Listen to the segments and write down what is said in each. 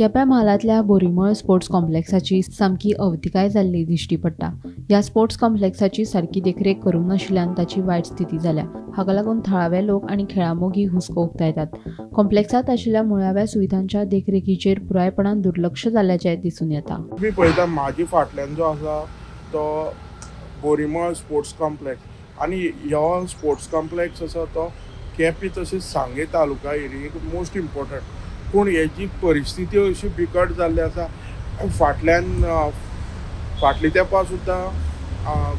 केप्यां म्हालांतल्या बोरीमळ स्पोर्ट्स कॉम्प्लेक्साची सामकी अवतिकाय जाल्ली दिश्टी पडटा. ह्या स्पोर्ट्स कॉम्प्लेक्साची सारकी देखरेख करूंक नाशिल्ल्यान ताची वायट स्थिती जाल्या. हाका लागून थळावे लोक आनी खेळामोगी हुस्को उक्तायतात. कॉम्प्लेक्सांत आशिल्ल्या मुळाव्या सुविधांच्या देखरेखीचेर पुरायपणान दुर्लक्ष जाल्ल्याचें दिसून येता. तुमी पळयता, म्हाजे फाटल्यान जो आसा तो बोरीमळ स्पोर्ट्स कॉम्प्लेक्स आनी हो स्पोर्ट्स कॉम्प्लेक्स आसा तो केपें तशेंच सांगें तालुका एरियेक मोस्ट इम्पोर्टंट. पूण हेजी परिस्थिती अशी बिकट जाल्ली आसा. फाटल्यान फाटल्या तेंपा सुद्दां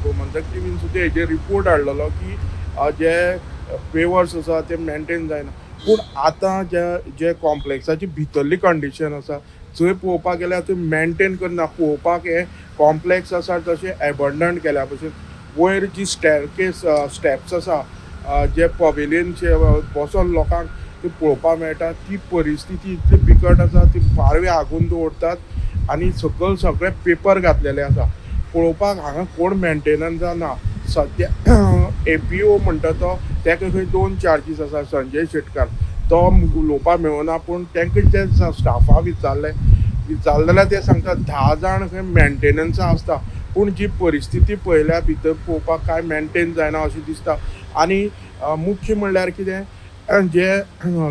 गोमंतक टिवीन सुद्दां हेजेर रिपोर्ट हाडलेलो की जे पेवर्स आसा ते मेंटेन जायना. पूण आतां जे जे कॉम्प्लेक्साची भितरली कंडिशन आसा थंय पळोवपाक गेल्यार थंय मेंटेन करना. पळोवपाक हें कॉम्प्लेक्स आसा तशें एबंडन केल्या भशेन. वयर जी स्टॅरकेस स्टेप्स आसा, जे पवेलियनचे बसोन लोकांक ती पळोवपाक मेळटा, ती परिस्थिती इतली बिकट आसा. ती पारवे हागून दवरतात आनी सकयल सगळे पेपर घातलेले आसा. पळोवपाक हांगा कोण मेंटेनन्सा ना. सद्या एपीओ म्हणटा तो ताका खंय दोन चार्जीस आसा, संजय शेटकार, तो उलोवपाक मेळना. पूण तांकां जे स्टाफा विचारलें विचारलें जाल्यार ते सांगता 10 जाण खंय मेंटेनन्सा आसता. पूण जी परिस्थिती पळयल्या भितर पळोवपाक कांय मेंटेन जायना अशें दिसता. आनी मुख्य म्हणल्यार कितें, जे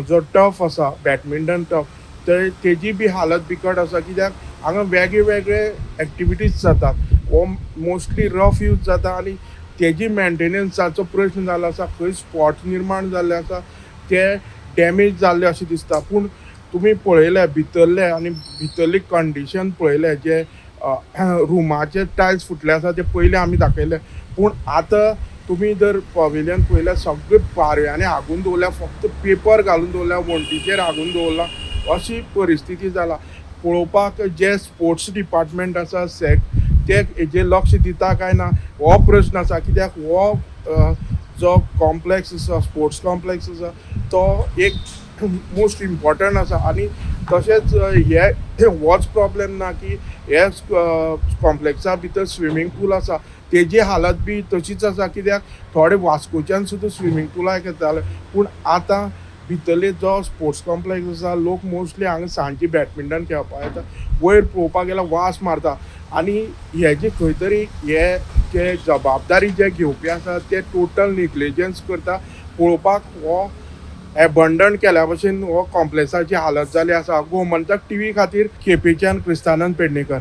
जो टर्फ आसा, बॅडमिंटन टर्फ, ते तेजी बी हालत बिकट आसा, कित्याक हांगा वेगळे वेगळे एक्टिविटीज जातात. हो मोस्टली रफ यूज जाता आनी तेजी मेंटेनन्साचो प्रश्न जाल्लो आसा. खंय स्पॉट निर्माण जाल्ले आसा, ते डॅमेज जाल्ले अशें दिसता. पूण तुमी पळयले भितरले आनी भितरली कंडिशन पळयले, जे रुमाचे टायल्स फुटले आसा ते पयले आमी दाखयले. पूण आतां तुमी जर पवेलियन पळयल्यार सगळे पारव्यांनी हागून दवरल्या, फक्त पेपर घालून दवरल्या, वण्टीचेर हागून दवरला, अशी परिस्थिती जाला. पळोवपाक जे स्पोर्ट्स डिपार्टमेंट आसा, सॅक, ते हेजेर लक्ष दिता काय ना हो प्रश्न आसा, कित्याक हो जो कॉम्प्लेक्स आसा, स्पोर्ट्स कॉम्प्लेक्स आसा, तो एक मोस्ट इम्पॉर्टंट आसा. आनी तशेंच हे होच प्रॉब्लेम ना की हे कॉम्प्लेक्सा भितर स्विमींग पूल आसा, तेजी हालत बी तशीच आसा, कित्याक थोडे वास्कोच्यान सुद्दां स्विमींग पुलाक येताले. पूण आतां भितरले जो स्पोर्ट्स कॉम्प्लेक्स आसा, लोक मोस्टली हांगा सांजची बॅडमिंटन खेळपाक येता. वयर पळोवपाक गेल्यार वास मारता आनी हेजे खंय तरी हे जे जबाबदारी जे घेवपी आसा ते टोटल निग्लिजन्स करता. पळोवपाक हो एबंडन केल्या भशेन हो कॉम्प्लेक्साची हालत जाली आसा. गोमंतक टिवी खातीर केपेंच्यान क्रिस्तानंद पेडणेकर.